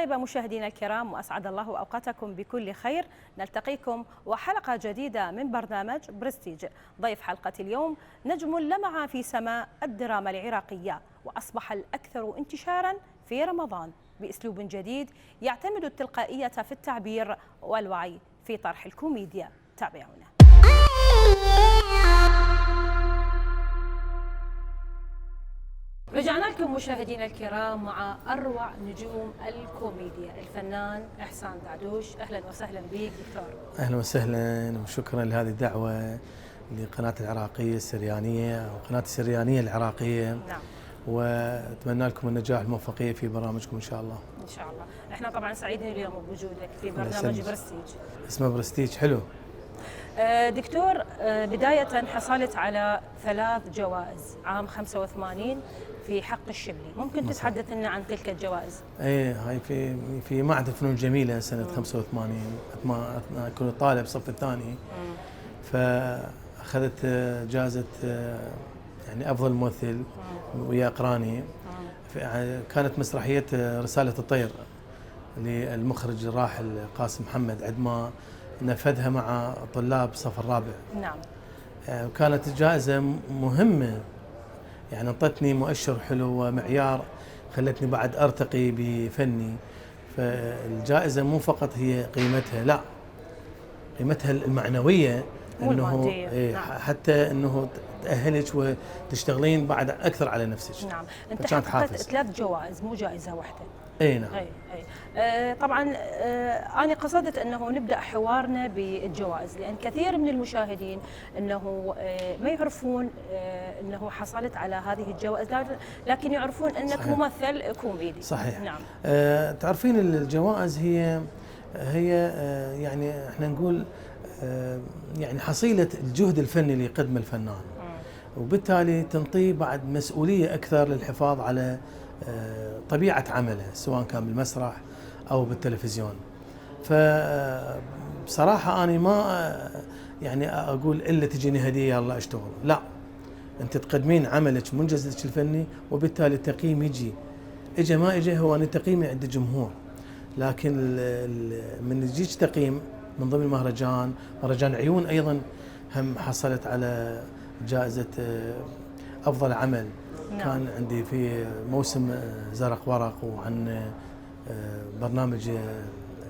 طيبة مشاهدينا الكرام، وأسعد الله أوقاتكم بكل خير. نلتقيكم وحلقة جديدة من برنامج برستيج. ضيف حلقة اليوم نجم لمع في سماء الدراما العراقية، وأصبح الأكثر انتشارا في رمضان بأسلوب جديد يعتمد التلقائية في التعبير والوعي في طرح الكوميديا. تابعونا. رجعنا لكم مشاهدينا الكرام مع أروع نجوم الكوميديا، الفنان إحسان دعدوش. أهلا وسهلا بك دكتور. أهلا وسهلا وشكرا لهذه الدعوة لقناة العراقية السريانية أو قناة السريانية العراقية. نعم. وأتمنى لكم النجاح والموفقية في برامجكم إن شاء الله. إن شاء الله. إحنا طبعا سعيدين اليوم بوجودك في برنامج برستيج. اسمه برستيج، حلو. دكتور، بداية حصلت على 3 جوائز عام 85 في حق الشبلي، ممكن تتحدث لنا عن تلك الجوائز؟ ايه، هاي في معهد الفنون الجميلة سنة 85 أثناء كنت طالب الصف الثاني. فأخذت جائزة يعني أفضل ممثل ويا أقراني. كانت مسرحية رسالة الطير للمخرج الراحل قاسم محمد عندما نفذها مع طلاب الصف الرابع. نعم. وكانت جائزة مهمة، يعني انطتني مؤشر حلو ومعيار خلتني بعد ارتقي بفني. فالجائزة مو فقط هي قيمتها، لا، قيمتها المعنوية، انه نعم. حتى انه تأهلك وتشتغلين بعد اكثر على نفسك. نعم. انت حققت 3 جوائز مو جائزة واحدة. اي نعم. طبعا انا قصدت انه نبدا حوارنا بالجوائز، لان كثير من المشاهدين انه ما يعرفون انه حصلت على هذه الجوائز، لكن يعرفون انك صحيح. ممثل كوميدي. صحيح. نعم. تعرفين الجوائز هي يعني احنا نقول يعني حصيلة الجهد الفني اللي يقدمه الفنان، وبالتالي تنطيه بعد مسؤولية اكثر للحفاظ على طبيعة عمله سواء كان بالمسرح أو بالتلفزيون. فبصراحة أنا ما يعني أقول إلا تجيني هدية يلا أشتغل، لا، أنت تقدمين عملك منجزك الفني، وبالتالي التقييم إجا ما إجا هو أن تقييمي عند الجمهور. لكن من يجيك تقييم من ضمن مهرجان عيون أيضا هم حصلت على جائزة أفضل عمل. نعم. كان عندي في موسم زرق ورق، وعن برنامج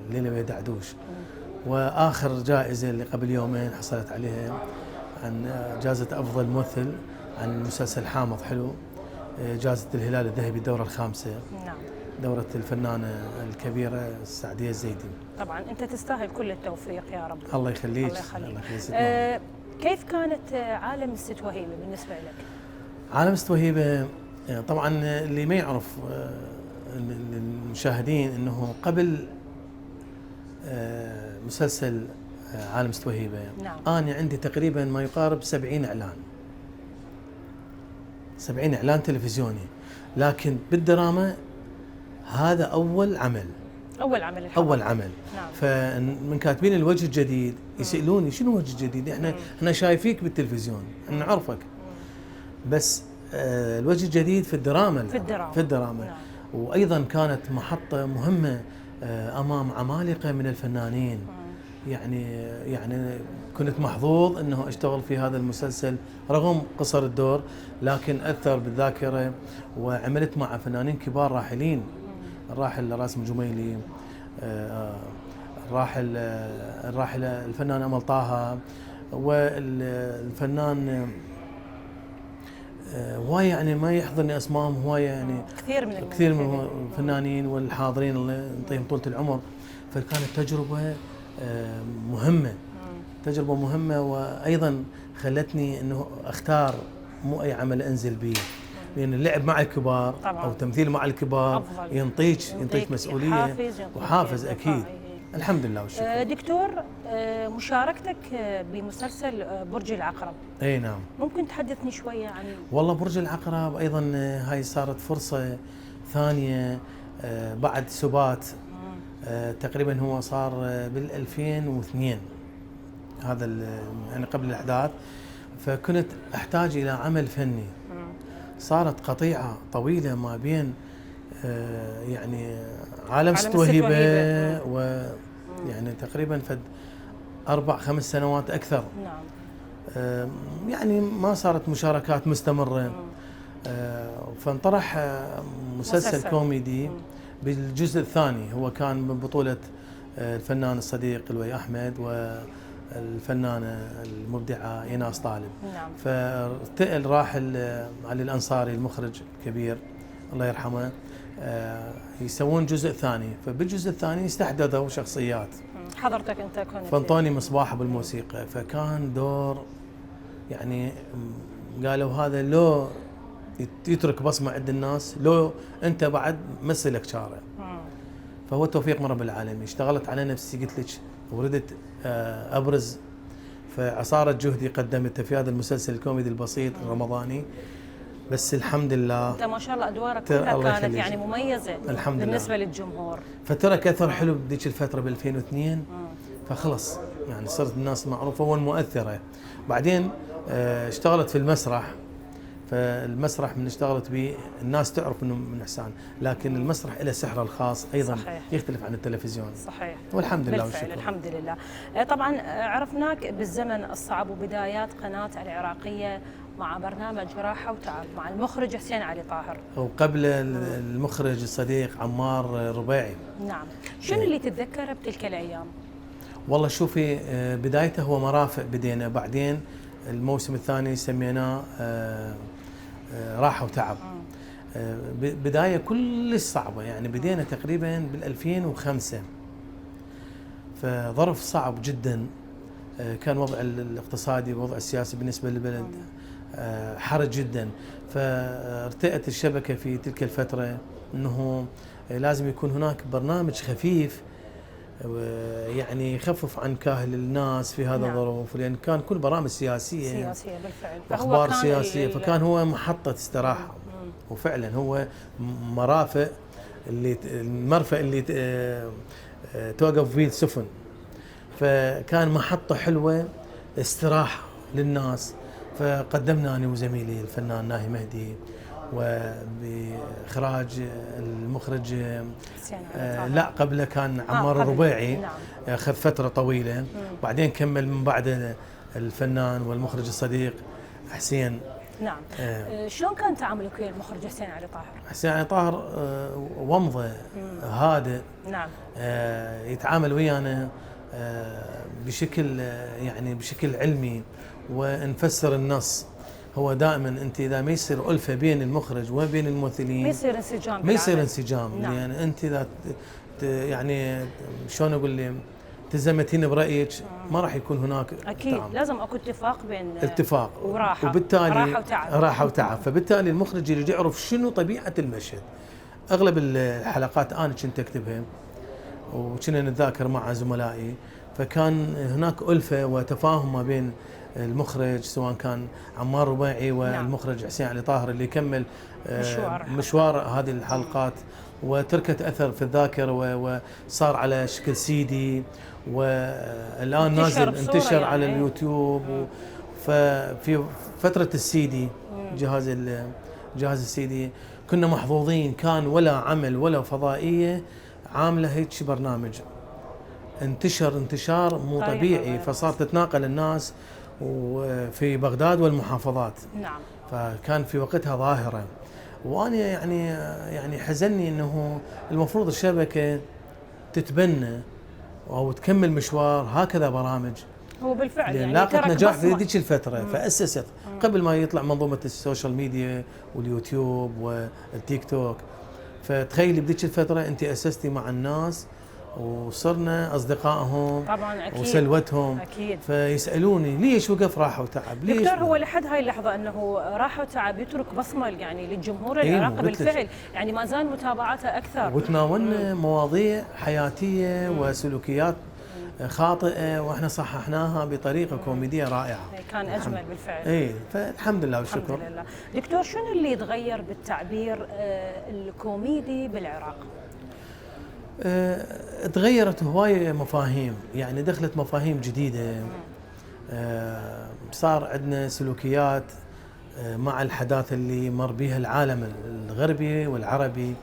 الليلة ويا دعدوش. وآخر جائزة اللي قبل يومين حصلت عليها عن جائزة أفضل ممثل عن مسلسل حامض حلو، جائزة الهلال الذهبي الدورة الخامسة. نعم. دورة الفنانة الكبيرة السعدية الزيدي. طبعا أنت تستاهل كل التوفيق يا رب. الله يخليك. الله يخليك. كيف كانت عالم الست وهيبة بالنسبة لك؟ عالم الست وهيبة طبعا اللي ما يعرف المشاهدين انه قبل مسلسل عالم الست وهيبة، نعم. انا عندي تقريبا ما يقارب 70 اعلان تلفزيوني، لكن بالدراما هذا اول عمل. اول عمل. نعم. فمن كاتبين الوجه الجديد يسالوني شنو الوجه الجديد؟ احنا شايفيك بالتلفزيون، احنا نعرفك، بس الوجه الجديد في الدراما. نعم. وايضا كانت محطه مهمه امام عمالقه من الفنانين. يعني كنت محظوظ انه اشتغل في هذا المسلسل رغم قصر الدور، لكن اثر بالذاكره، وعملت مع فنانين كبار راحلين، الراحل راسم جميلي، الراحل الفنان امل طه، والفنان هواية يعني ما يحضرني اسمائهم، هواية يعني كثير من الفنانين والحاضرين اللي نعطيهم طولة العمر. فكانت تجربة مهمة، وايضا خلتني انه اختار مو اي عمل انزل به، لان اللعب مع الكبار طبعاً. او تمثيل مع الكبار ينطيك مسؤولية وحافز اكيد. الحمد لله والشكر. دكتور، مشاركتك بمسلسل برج العقرب، اي نعم، ممكن تحدثني شويه عن؟ والله برج العقرب ايضا هاي صارت فرصه ثانيه بعد سبات. تقريبا هو صار بال 2002، هذا يعني قبل الاحداث. فكنت احتاج الى عمل فني. صارت قطيعه طويله ما بين يعني عالم ست ست وهيبة، وهيبة. ويعني تقريبا فد 4-5 سنوات أكثر. نعم. يعني ما صارت مشاركات مستمرة. فانطرح مسلسل كوميدي بالجزء الثاني، هو كان من بطولة الفنان الصديق لؤي أحمد والفنانة المبدعة إيناس طالب. نعم. فارتئل راحل علي الأنصاري المخرج الكبير الله يرحمه يسوون جزء ثاني، فبالجزء الثاني استحدثوا شخصيات. حضرتك انت كنت فانطوني مصباح بالموسيقى، فكان دور يعني قالوا هذا لو يترك بصمه عند الناس، لو انت بعد مثلك شارع. فهو توفيق من رب العالمين. اشتغلت على نفسي، قلت لك وردت ابرز، فعصاره جهدي قدمته في هذا المسلسل الكوميدي البسيط الرمضاني. بس الحمد لله انت ما شاء الله ادوارك كلها كانت يعني مميزه الحمد بالنسبه لله للجمهور. فترك اثر حلو بذيك الفتره ب 2002. فخلص يعني صرت الناس معروفه والمؤثره. بعدين اشتغلت في المسرح، فالمسرح من اشتغلت به الناس تعرف انه من احسان، لكن المسرح له سحره الخاص ايضا. صحيح. يختلف عن التلفزيون. صحيح. والحمد لله بالفعل والشكر. الحمد لله. طبعا عرفناك بالزمن الصعب وبدايات قناه العراقيه مع برنامج راحه وتعب مع المخرج حسين علي طاهر، وقبل المخرج الصديق عمار ربيعي. نعم. شنو اللي تتذكره بتلك الايام؟ والله شوفي، بدايته هو مرافق بدينا، بعدين الموسم الثاني سميناه راحه وتعب. بدايه كلش صعبه، يعني بدينا تقريبا بال 2005، فظرف صعب جدا. كان وضع الاقتصادي ووضع السياسي بالنسبه للبلد حرج جدا. فارتأت الشبكه في تلك الفتره انه لازم يكون هناك برنامج خفيف يعني يخفف عن كاهل الناس في هذا الظروف، لان كان كل برامج سياسيه بالفعل، واخبار سياسيه، فكان هو محطه استراحه. وفعلا هو مرافق، المرفأ اللي توقف فيه السفن، فكان محطه حلوه استراحه للناس. فقدمنا انا وزميلي الفنان ناهي مهدي، وبإخراج المخرج لا قبله كان عمار الربيعي. نعم. أخذ فترة طويلة. بعدين كمل من بعد الفنان والمخرج الصديق حسين. نعم. شلون كان تعاملك ويا المخرج حسين علي طاهر؟ حسين علي طاهر ومضة هادئ. نعم. يتعامل ويانا بشكل يعني بشكل علمي، ونفسر النص. هو دائما انت اذا ما يصير ألفة بين المخرج وبين الممثلين ما يصير انسجام، ما يصير انسجام. نعم. يعني انت اذا يعني شلون اقول لي التزمتين برايك ما راح يكون هناك اكيد تعامل. لازم اكو اتفاق بين اتفاق وراحه، وبالتالي راحه وتعب. راحه وتعب. فبالتالي المخرج يريد يعرف شنو طبيعه المشهد. اغلب الحلقات انا كنت اكتبها وكنا نتذاكر مع زملائي، فكان هناك ألفة وتفاهم ما بين المخرج سواء كان عمار ربيعي والمخرج حسين علي طاهر اللي كمل مشوار هذه الحلقات وتركت أثر في الذاكرة وصار على شكل سيدي، والآن نازل انتشر يعني على اليوتيوب. ففي فترة السيدي جهاز السيدي كنا محظوظين، كان ولا عمل ولا فضائية عاملة هيك برنامج انتشر انتشار مو طبيعي، فصار تتناقل الناس وفي بغداد والمحافظات. نعم. فكان في وقتها ظاهرة، وانا يعني حزني انه المفروض الشبكة تتبنى او تكمل مشوار هكذا برامج. هو بالفعل يعني لاقت نجاح في ذيك الفترة. فأسست قبل ما يطلع منظومة السوشيال ميديا واليوتيوب والتيك توك. فتخيلي بذيك الفترة انت أسستي مع الناس وصرنا اصدقائهم طبعا اكيد وسلوتهم. اكيد. فيسالوني ليش وقف راحه وتعب؟ ليش دكتور هو لحد هاي اللحظه انه راحه وتعب يترك بصمه يعني للجمهور العراقي بالفعل، يعني ما زال متابعاته اكثر، وتناولنا مواضيع حياتيه وسلوكيات خاطئه واحنا صححناها بطريقه كوميديه رائعه. كان اجمل بالفعل. اي فالحمد لله والشكر. الحمد لله. دكتور شنو اللي يتغير بالتعبير الكوميدي بالعراق؟ تغيرت هواية مفاهيم، يعني دخلت مفاهيم جديدة. صار عندنا سلوكيات مع الحداثة اللي مر بها العالم الغربي والعربي،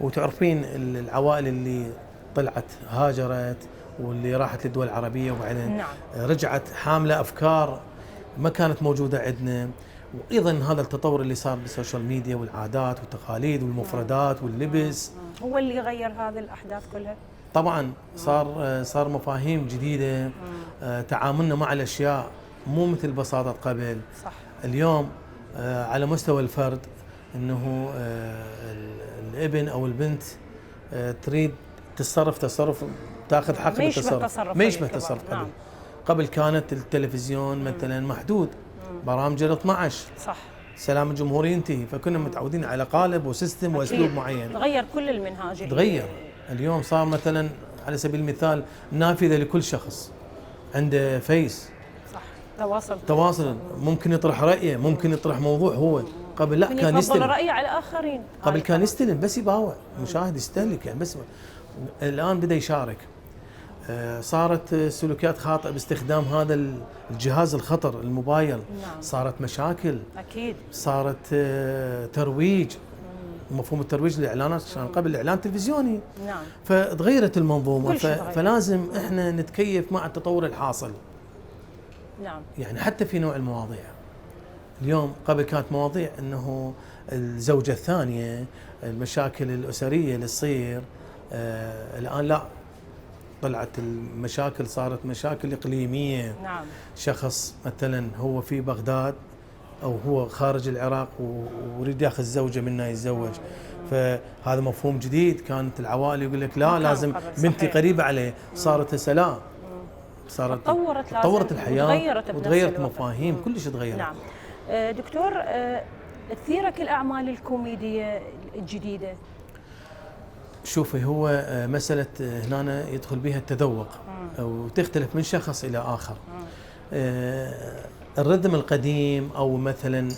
وتعرفين العوائل اللي طلعت هاجرت واللي راحت للدول العربية وبعدين نعم. رجعت حاملة أفكار ما كانت موجودة عندنا. وأيضا هذا التطور اللي صار بالسوشيال ميديا والعادات والتقاليد والمفردات واللبس هو اللي غير هذه الأحداث كلها. طبعا صار مفاهيم جديدة. تعاملنا مع الأشياء مو مثل بساطة قبل. صح. اليوم على مستوى الفرد انه الابن او البنت تريد تصرف تاخذ حق التصرف ما يشبه تصرف قبل. نعم. قبل كانت التلفزيون مثلا محدود، برامج ال 12 صح، سلام الجمهوري ينتهي، فكنا متعودين على قالب وسيستم واسلوب معين. تغير كل المنهاج. تغير. اليوم صار مثلا على سبيل المثال نافذه لكل شخص عنده فيس. صح، تواصل ممكن يطرح رأيه، ممكن يطرح موضوع. هو قبل لا كان يستلم رأيه على الآخرين. قبل كان يستلم بس يباوع، مشاهد يستهلك يعني بس. الآن بدأ يشارك. صارت سلوكيات خاطئة باستخدام هذا الجهاز الخطر الموبايل. نعم. صارت مشاكل. أكيد. صارت ترويج. مفهوم الترويج للإعلانات كان قبل الإعلان تلفزيوني. نعم. فتغيرت المنظومة. فلازم احنا نتكيف مع التطور الحاصل. نعم. يعني حتى في نوع المواضيع. اليوم قبل كانت مواضيع انه الزوجة الثانية، المشاكل الأسرية اللي تصير. الآن لا، طلعت المشاكل صارت مشاكل إقليمية. نعم. شخص مثلا هو في بغداد أو هو خارج العراق ويريد ياخذ زوجة منه يتزوج. فهذا مفهوم جديد. كانت العوائل يقول لك لا لازم بنتي قريبة عليه. صارت سلام. صارت تطورت الحياة وتغيرت مفاهيم كلش تغيرت. نعم. دكتور، تثيرك الأعمال الكوميدية الجديدة؟ شوفي، هو مسألة هنا يدخل بها التذوق وتختلف من شخص إلى آخر. الرذم القديم أو مثلا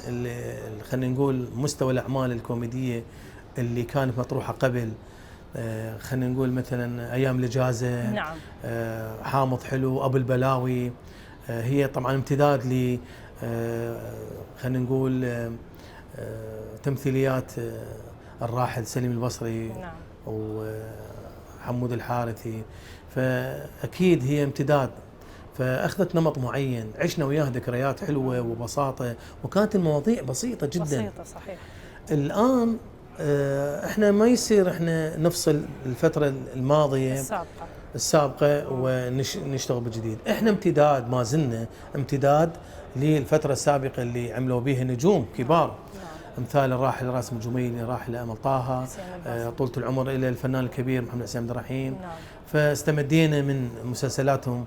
خلينا نقول مستوى الأعمال الكوميدية اللي كانت مطروحة قبل، خلينا نقول مثلا أيام الإجازة. نعم. حامض حلو، أبو البلاوي. هي طبعا امتداد ل خلينا نقول تمثيليات الراحل سليم البصري. نعم. وحمود الحارثي. فأكيد هي امتداد. فأخذت نمط معين، عشنا وياه ذكريات حلوة وبساطة، وكانت المواضيع بسيطة جدا. بسيطة، صحيح. الآن احنا ما يصير احنا نفصل الفترة الماضية السابقة ونشتغل بالجديد. احنا امتداد، ما زلنا امتداد للفترة السابقة اللي عملوا بها نجوم كبار. نعم. امثال الراحل راسم الجميلي، الراحل امل طه، طولة العمر الى الفنان الكبير محمد حسين عبد الرحيم. نعم. فاستمدينا من مسلسلاتهم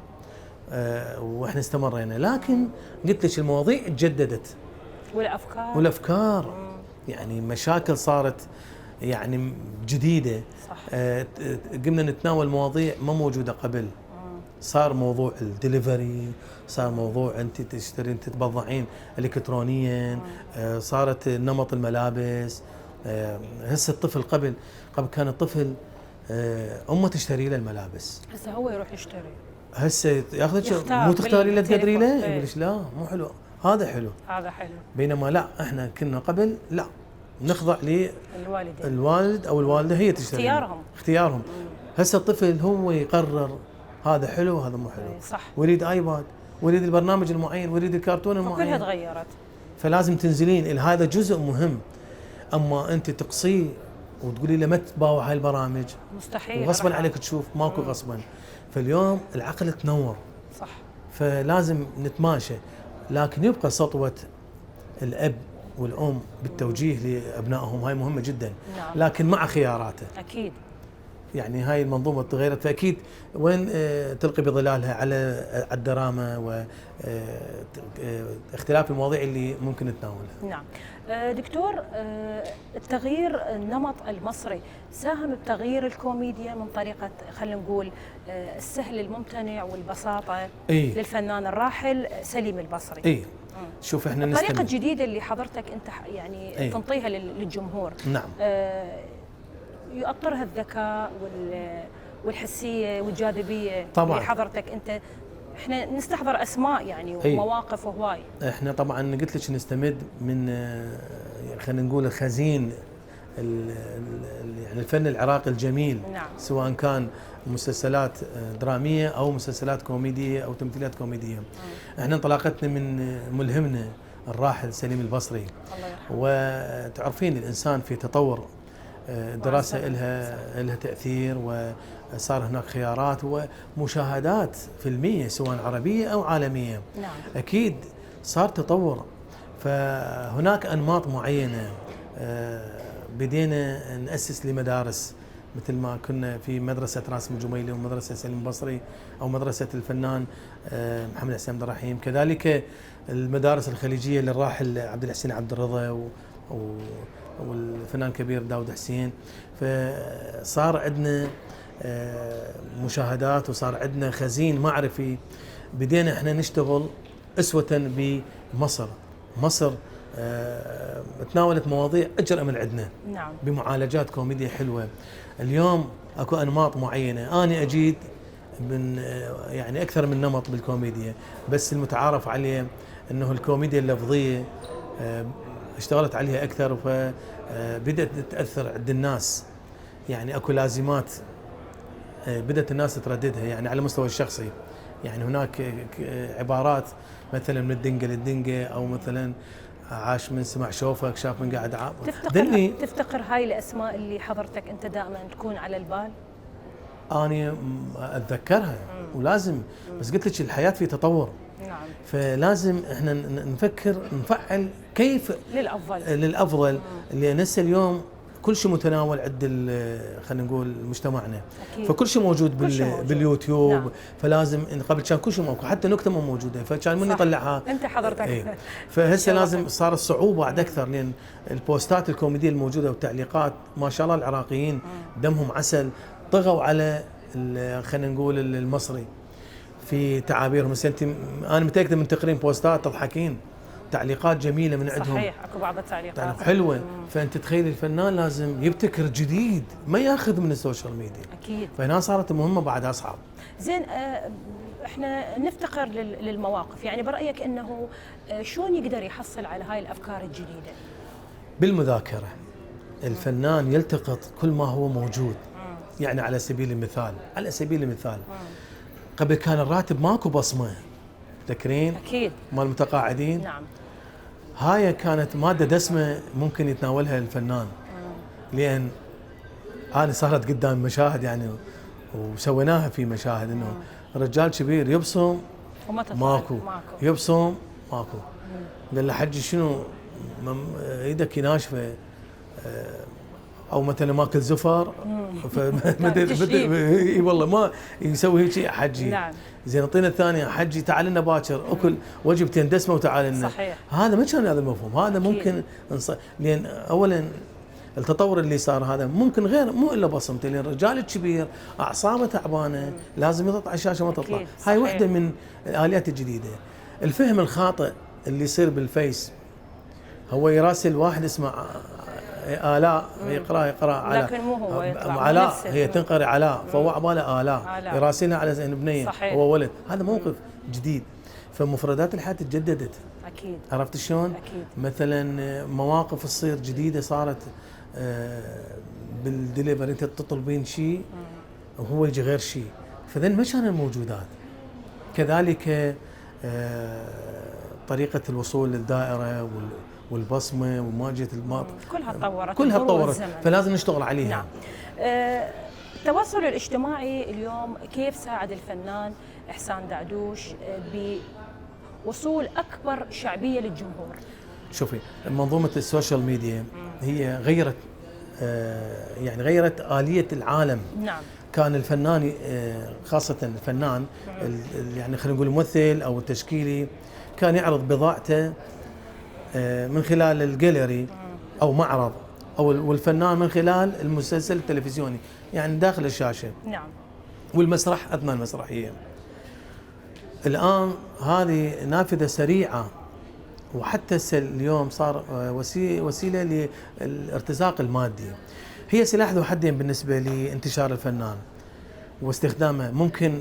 واحنا استمرينا. لكن قلت لك المواضيع تجددت والافكار يعني مشاكل صارت يعني جديده. صح. قمنا نتناول مواضيع ما موجوده قبل. صار موضوع الدليفري، صار موضوع انت تشترين تتبضعين الكترونيا. صارت نمط الملابس. هسه الطفل قبل كان الطفل امه تشتري له الملابس، هسه هو يروح يشتري. هسه ياخذ مو تختاري له تقدري له، يقول لك لا مو حلو، هذا حلو. بينما لا، احنا كنا قبل لا نخضع للوالد او الوالده، هي تشتري اختيارهم. هسه الطفل هو يقرر هذا حلو وهذا مو حلو. صح. ويريد ايباد، ويريد البرنامج المعين، ويريد الكرتون المعين. كلها تغيرت. فلازم تنزلين هذا جزء مهم. اما انت تقصيه وتقولي له ما تتباوع هاي البرامج، مستحيل. وغصبا عليك تشوف، ماكو غصبا. فاليوم العقل تنور. صح. فلازم نتماشى، لكن يبقى سطوة الأب والأم بالتوجيه لأبنائهم، هاي مهمة جدا. نعم. لكن مع خياراته. أكيد. يعني هاي المنظومة تغيرت، فأكيد وين تلقي بظلالها على الدراما واختلاف المواضيع اللي ممكن نتناولها. نعم. دكتور، التغيير النمط المصري ساهم بتغيير الكوميديا من طريقة خلينا نقول السهل الممتنع والبساطة للفنان الراحل سليم البصري. شوف احنا الطريقة الجديدة اللي حضرتك انت يعني تنطيها للجمهور. نعم. يؤطرها الذكاء والحسية والجاذبية طبعا. اللي حضرتك انت، احنا نستحضر اسماء يعني ومواقف وهواي. احنا طبعا قلت لك نستمد من خلينا نقول الخزين يعني الفن العراقي الجميل. نعم. سواء كان مسلسلات دراميه او مسلسلات كوميديه او تمثيليات كوميديه. احنا انطلاقتنا من ملهمنا الراحل سليم البصري. الله يرحمه. وتعرفين الانسان في تطور، الدراسه لها تاثير، وصار هناك خيارات ومشاهدات فيلميه سواء عربيه او عالميه. نعم. اكيد صار تطور، فهناك انماط معينه. بدينا ناسس لمدارس مثل ما كنا في مدرسه راسم الجميلي ومدرسه سليم البصري او مدرسه الفنان محمد حسين عبد الرحيم، كذلك المدارس الخليجيه للراحل عبد الحسين عبد الرضا والفنان الكبير داود حسين. فصار عندنا مشاهدات وصار عندنا خزين معرفي. بدينا احنا نشتغل اسوة بمصر. مصر تناولت مواضيع اجرأ من عندنا. نعم. بمعالجات كوميديا حلوه. اليوم اكو انماط معينه، انا اجيد من يعني اكثر من نمط بالكوميديا، بس المتعارف عليه انه الكوميديا اللفظيه اشتغلت عليها اكثر، فبدات تاثر عند الناس. يعني اكو لازمات بدات الناس ترددها، يعني على المستوى الشخصي. يعني هناك عبارات مثلا من الدنقه للدنقه، او مثلا عاش من سمع شوفك، شاف من قاعد عاب. تفتقر هاي الاسماء اللي حضرتك انت دائما تكون على البال؟ اني اتذكرها ولازم، بس قلت لك الحياه في تطور. نعم. فلازم احنا نفكر نفعل كيف للافضل. لان هسه اليوم كل شيء متناول عند خلينا نقول مجتمعنا. أكيد. فكل شيء موجود باليوتيوب. نعم. فلازم قبل كان كل شيء موجود، حتى نكته مو موجوده، فكان من يطلعها انت حضرتك. ايه. فهسه لازم صار الصعوبه عاد اكثر، لان البوستات الكوميديه الموجوده والتعليقات ما شاء الله العراقيين دمهم عسل، طغوا على خلينا نقول المصري في تعابيرهم. انت انا متاكد من تقرين بوستات تضحكين، تعليقات جميله من عندهم. صحيح، اكو بعض التعليقات حلوه. فانت تخيل الفنان لازم يبتكر جديد، ما ياخذ من السوشيال ميديا. اكيد. فهنا صارت مهمه بعد اصعب. زين، احنا نفتقر للمواقف، يعني برايك انه شلون يقدر يحصل على هاي الافكار الجديده؟ بالمذاكره. الفنان يلتقط كل ما هو موجود. يعني على سبيل المثال قبل كان الراتب ماكو بصمه، تذكرين؟ اكيد. مال المتقاعدين. نعم. هاي كانت ماده دسمه ممكن يتناولها الفنان. لان انا صارت قدام مشاهد يعني، وسويناها في مشاهد، انه رجال كبير يبصم ماكو، يبصم ماكو. قال له حجي شنو ايدك ناشفه، او مثلا ماكل زفر، اي والله ما يسوي هيك حجي. نعم. زين اعطينا الثانيه حجي، تعال لنا باكر اكل وجبتين دسمه وتعال لنا. صحيح. هذا ما كان هذا المفهوم، هذا ممكن لان اولا التطور اللي صار هذا ممكن غير مو الا بصمته، لان الرجال الكبير اعصابه تعبانه لازم يضغط على الشاشه ما تطلع. هاي واحده من الاليات الجديده. الفهم الخاطئ اللي يصير بالفيس، هو يراسل واحد اسمه آلاء، يقرا علاء، لكن مو هو يطلع علاء، هي تنقري علاء، فهو عباله آلاء، يراسلها على زين بنيه. صحيح. هو ولد. هذا موقف جديد. فمفردات الحياه تجددت. اكيد. عرفت شلون؟ اكيد. مثلا مواقف تصير جديده صارت بالدليفري، انت تطلبين شيء وهو يجي غير شيء، فذن ما كانوا موجودات. كذلك طريقه الوصول للدائره والبصمه ومواجهه كلها تطورت فلازم نشتغل عليها. نعم. التواصل الاجتماعي اليوم كيف ساعد الفنان إحسان دعدوش بوصول أكبر شعبية للجمهور؟ شوفي، منظومة السوشيال ميديا هي غيرت غيرت آلية العالم. نعم. كان الفنان خاصة الفنان يعني خلينا نقول الممثل أو التشكيلي كان يعرض بضاعته من خلال الجاليري أو معرض، والفنان من خلال المسلسل التلفزيوني يعني داخل الشاشة. نعم. والمسرح أثناء المسرحية. الآن هذه نافذة سريعة، وحتى اليوم صار وسيلة للارتزاق المادي. هي سلاح ذو حدين بالنسبة لانتشار الفنان واستخدامه. ممكن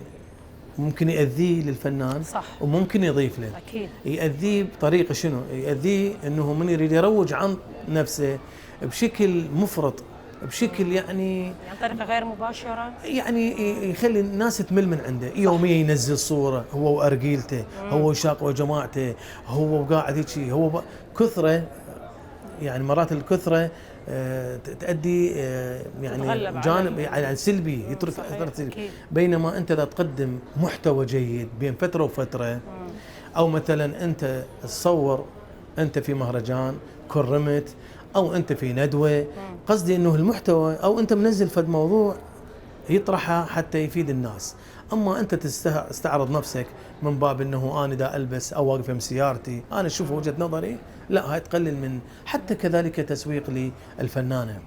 ممكن يأذيه للفنان، صح. وممكن يضيف له. أكيد. يأذيه بطريقة شنو؟ يأذيه أنه من يريد يروج عن نفسه بشكل مفرط، بشكل يعني طريقة غير مباشرة، يعني يخلي الناس تمل من عنده. يوميا ينزل صورة هو وأرجيلته، هو وشاق وجماعته، هو وقاعد هيك، هو كثرة. يعني مرات الكثرة تؤدي يعني جانب يعني سلبي، يترك اثر سلبي. بينما انت اذا تقدم محتوى جيد بين فتره وفتره، او مثلا انت تصور انت في مهرجان كرمت، او انت في ندوه، قصدي انه المحتوى او انت منزل فد موضوع يطرحه حتى يفيد الناس. اما انت تستعرض نفسك من باب انه انا دا البس او واقف بسيارتي، انا اشوف وجهه نظري، لا، هاي تقلل من حتى كذلك تسويق للفنانه.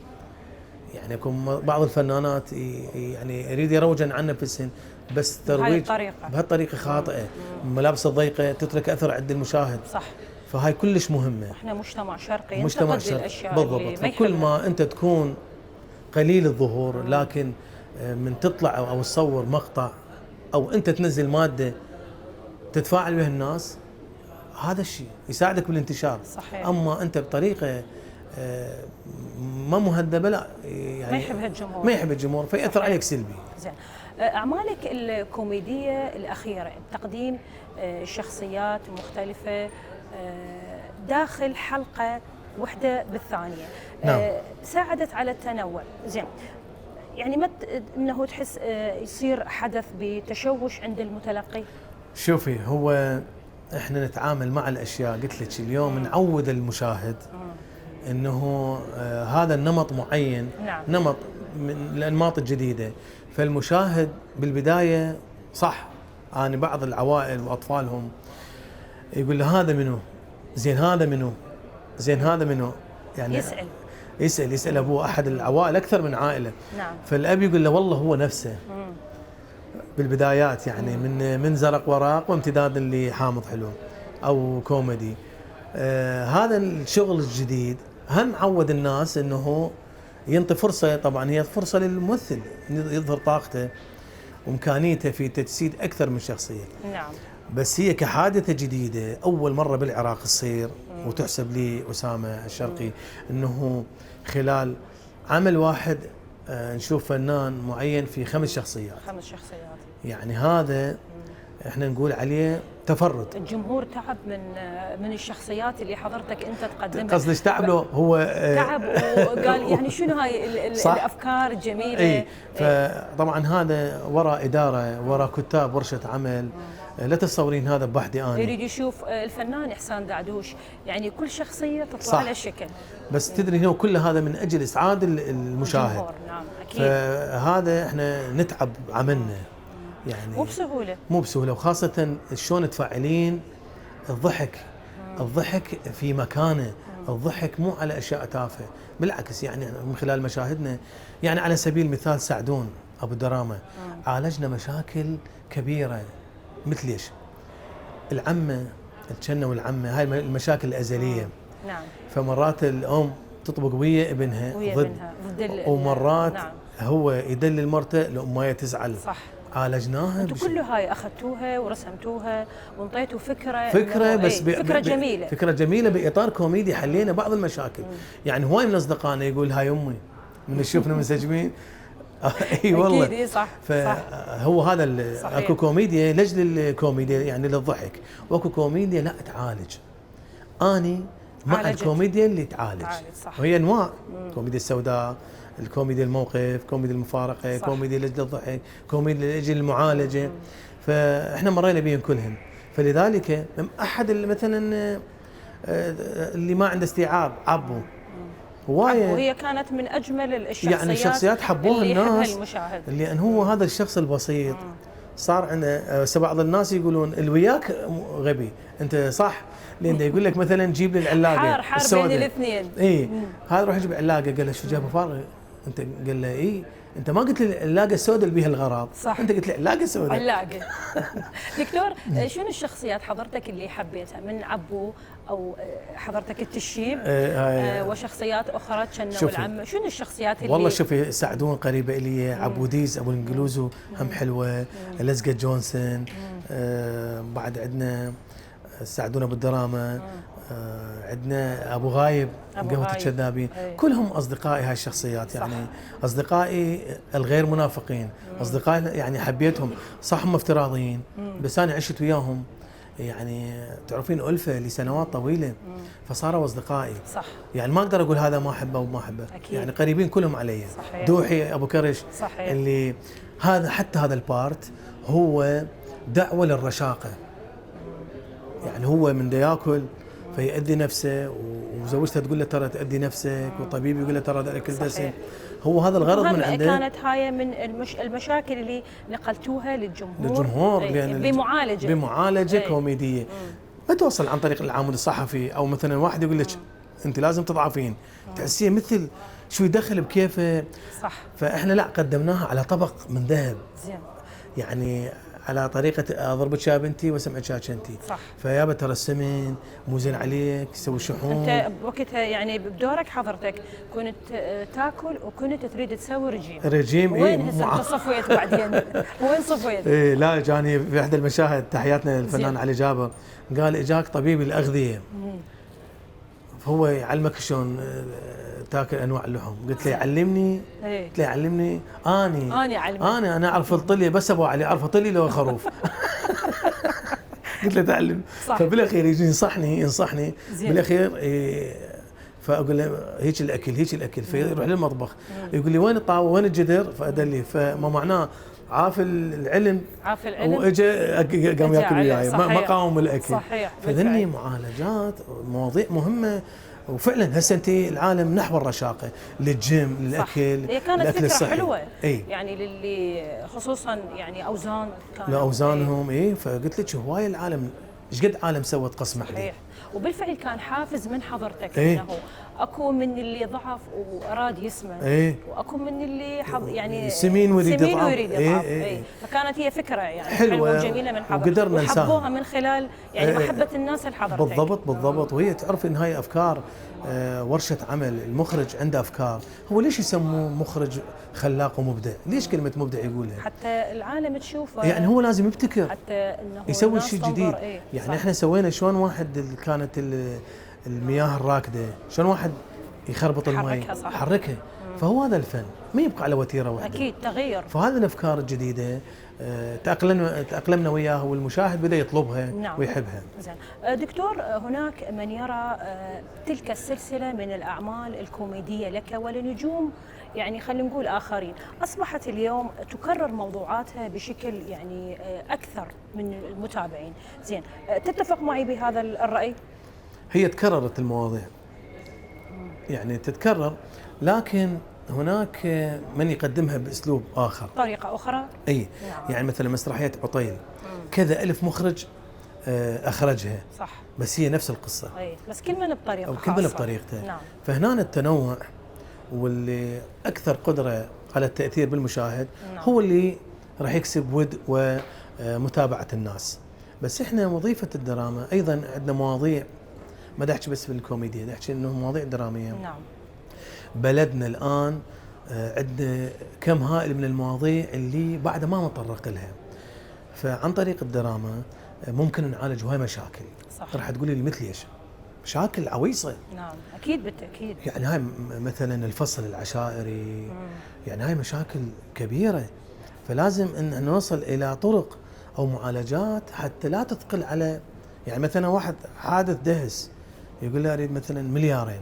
يعني يكون بعض الفنانات يعني يريد يروج عن نفسهن بس ترويج بهالطريقه خاطئه، ملابس الضيقه تترك اثر عند المشاهد. صح. فهاي كلش مهمه. احنا مجتمع شرقي، مجتمع شرقي بالضبط. فكل ما انت تكون قليل الظهور، لكن من تطلع او تصور مقطع او انت تنزل ماده تتفاعل به الناس، هذا الشيء يساعدك بالانتشار. صحيح. اما انت بطريقه ما مهذبه، لا يعني ما يحب الجمهور فيأثر عليك سلبي. زين. اعمالك الكوميديه الاخيره تقديم شخصيات مختلفه داخل حلقه وحده بالثانيه، نعم. ساعدت على التنوع. زين، يعني ما انه تحس يصير حدث بتشوش عند المتلقي؟ شوفي، هو احنا نتعامل مع الاشياء، قلت لك اليوم نعود المشاهد انه هذا النمط معين. نعم. نمط من الانماط الجديده. فالمشاهد بالبدايه صح، انا بعض العوائل واطفالهم يقول له هذا منو؟ زين هذا منو؟ زين هذا منو؟ يعني يسأل ابوه، احد العوائل اكثر من عائله. نعم. فالاب يقول له والله هو نفسه. بالبدايات يعني من زرق وراق وامتدادا لحامض حلو او كوميدي. هذا الشغل الجديد هم عود الناس انه ينطي فرصه. طبعا هي فرصه للممثل يظهر طاقته وامكانيته في تجسيد اكثر من شخصيه. نعم. بس هي كحادثه جديده اول مره بالعراق تصير، وتحسب لي اسامه الشرقي انه خلال عمل واحد نشوف فنان معين في 5 شخصيات. 5 شخصيات. يعني هذا احنا نقول عليه تفرد. الجمهور تعب من الشخصيات اللي حضرتك انت تقدمها. قصدك تعب له هو تعب وقال يعني شنو هاي الافكار الجميله. اي فطبعا هذا وراء اداره، وراء كتاب ورشه عمل. لا تتصورين هذا بوحدي انا. يريد يشوف الفنان احسان دعدوش، يعني كل شخصيه تطلع لها شكل. بس تدري هو كل هذا من اجل اسعاد المشاهد. نعم اكيد. فهذا احنا نتعب عملنا يعني مو بسهوله وخاصه شلون تفاعلين الضحك. الضحك في مكانه، الضحك مو على اشياء تافهه، بالعكس. يعني من خلال مشاهدنا، يعني على سبيل المثال سعدون ابو الدراما عالجنا مشاكل كبيره، مثل ايش؟ العمه، الجنه والعمه، هاي المشاكل الازليه. نعم. فمرات الام تطبق ويا ابنها ضد ومرات نعم. هو يدلل مرته الام ما تزعل. صح. عالجناها. انتم كل هاي اخذتوها ورسمتوها وانطيتوا فكره بس فكره جميله. فكره جميله باطار كوميدي، حلينا بعض المشاكل. يعني هواي من اصدقائنا يقول هاي امي من يشوفنا منسجمين. اي والله. اكيد صح. فهو هذا اكو كوميديا لاجل الكوميديا، يعني للضحك، واكو كوميديا لا تعالج. اني مع الكوميديا اللي تعالج. وهي انواع، الكوميديا السوداء، الكوميديا الموقف، كوميديا المفارقه، كوميديا لاجل الضحك، كوميديا لاجل المعالجه. فاحنا مرينا بهم كلهم. فلذلك احد مثلا اللي ما عنده استيعاب عبو وهي كانت من اجمل الشخصيات، يعني الشخصيات حبوها الناس، المشاهد، لان هو هذا الشخص البسيط. صار عندنا بعض الناس يقولون اللي وياك غبي، انت صح، لان يقول لك مثلا جيب لي العلاقه حار بين الاثنين. اي هذا روح جيب علاقه، قال له شو جابه فارغ انت؟ قال له اي انت ما قلت لي العلاقه السوداء اللي بيها الغراض، صح، انت قلت لي علاقه سوداء. علاقه. دكتور، شنو الشخصيات حضرتك اللي حبيتها من عبو او حضرتك التشيب وشخصيات اخرى كنوا العم. شنو الشخصيات اللي والله شوفي سعدون قريبه الي، عبوديز ابو الانجلوزو هم حلوه، لزقه جونسون، بعد عندنا سعدون ابو الدراما، عندنا ابو غايب قهوه الكذابين، كلهم اصدقائي هاي الشخصيات يعني. اصدقائي الغير منافقين، اصدقائي يعني حبيتهم، صح هم افتراضيين بس انا عشت وياهم يعني تعرفين ألفة لسنوات طويلة، فصاروا أصدقائي. صح. يعني ما أقدر أقول هذا ما أحبه وما أحبه، يعني قريبين كلهم علي. صحيح. دوحي أبو كرش. صحيح. اللي هذا حتى هذا البارت هو دعوة للرشاقة، يعني هو من دا ياكل فيأذي نفسه، وزوجته تقول له ترى تأذي نفسك، والطبيب يقول له ترى هذا الأكل دسم. هو هذا الغرض من عنده. كانت هاي من المشاكل اللي نقلتوها للجمهور يعني بمعالجة كوميدية. ما توصل عن طريق العامل الصحفي او مثلا واحد يقول لك انت لازم تضعفين، تحسيه مثل شو يدخل بكيفه. صح. فاحنا لا، قدمناها على طبق من ذهب. زين. يعني على طريقة أضربك يا بنتي وأسمعك يا كنتي. صح. فيابا ترى السمن مو زين عليك، يسوي شحوم. أنت بوقتها يعني بدورك حضرتك كنت تاكل وكنت تريد تسوي رجيم. وين هسه صفيت بعدين؟ وين صفيت؟ إيه لا، جاني في إحدى المشاهد، تحياتنا للفنان علي جابر، قال إجاك طبيب الأغذية فهو يعلمك شلون تاكل انواع اللحوم. قلت له يعلمني؟ قلت له يعلمني انا اعرف الطليه بس ابو علي اعرف طلي لو خروف. قلت له تعلم. فبالاخير يجي ينصحني بالاخير فاقول له هيك الاكل فيروح للمطبخ يقول لي وين الطاوه وين الجدر، فادلي، فما معناه عاف العلم واجا قام ياكل وياي، ما قاوم الاكل. صحيح. فذني معالجات مواضيع مهمه، وفعلا هسه انت العالم نحو الرشاقه، للجيم، للاكل، هي كانت الاكل فكره الصحي. حلوه. اي يعني للي خصوصا يعني اوزان لاوزانهم. فقلت لك هواي العالم ايش قد عالم سوت قسم عليه. صحيح. وبالفعل كان حافز من حضرتك انه اكو من اللي ضعف واراد يسمن، واكو من اللي يعني سمين ويريد يضعف. فكانت هي فكره يعني حلوه وجميله من حضرتك، وقدرنا وحبوها من خلال يعني محبه الناس لحضرتك. بالضبط. وهي تعرف ان هاي افكار ورشه عمل، المخرج عنده افكار. هو ليش يسموه مخرج خلاق ومبدع؟ ليش كلمه مبدع يقولها؟ حتى العالم تشوفه، يعني هو لازم يبتكر، حتى انه يسوي شيء جديد. يعني صح. احنا سوينا شلون واحد كانت المياه الراكده، شلون واحد يخربط المي يحركها. فهو هذا الفن، ما يبقى على وتيره واحده، اكيد تغير. فهذه الافكار الجديده تأقلمنا وياها، والمشاهد بدا يطلبها. نعم. ويحبها. زين دكتور، هناك من يرى تلك السلسله من الاعمال الكوميديه لك ولنجوم يعني خلينا نقول اخرين اصبحت اليوم تكرر موضوعاتها بشكل يعني اكثر من المتابعين. زين، تتفق معي بهذا الراي؟ هي تكررت المواضيع، يعني تتكرر، لكن هناك من يقدمها باسلوب اخر، طريقه اخرى. اي نعم. يعني مثلا مسرحيه عطيل كذا الف مخرج اخرجها، صح، بس هي نفس القصه، اي بس كل من بطريقه خاصه، كل من بطريقته. نعم. فهنا التنوع واللي اكثر قدره على التاثير بالمشاهد. نعم. هو اللي راح يكسب ود ومتابعه الناس. بس احنا وظيفه الدراما ايضا عندنا مواضيع، ما دحكي بس في الكوميديا، دحكي انه مواضيع دراميه. نعم. بلدنا الان عندنا كم هائل من المواضيع اللي بعد ما نتطرق لها، فعن طريق الدراما ممكن نعالج هواي مشاكل. صح. راح تقولي لي مثل ايش؟ مشاكل عويصه. نعم اكيد بالتاكيد. يعني هاي مثلا الفصل العشائري، يعني هاي مشاكل كبيره، فلازم ان نوصل الى طرق او معالجات حتى لا تثقل على، يعني مثلا واحد حادث دهس يقول له اريد مثلا مليارين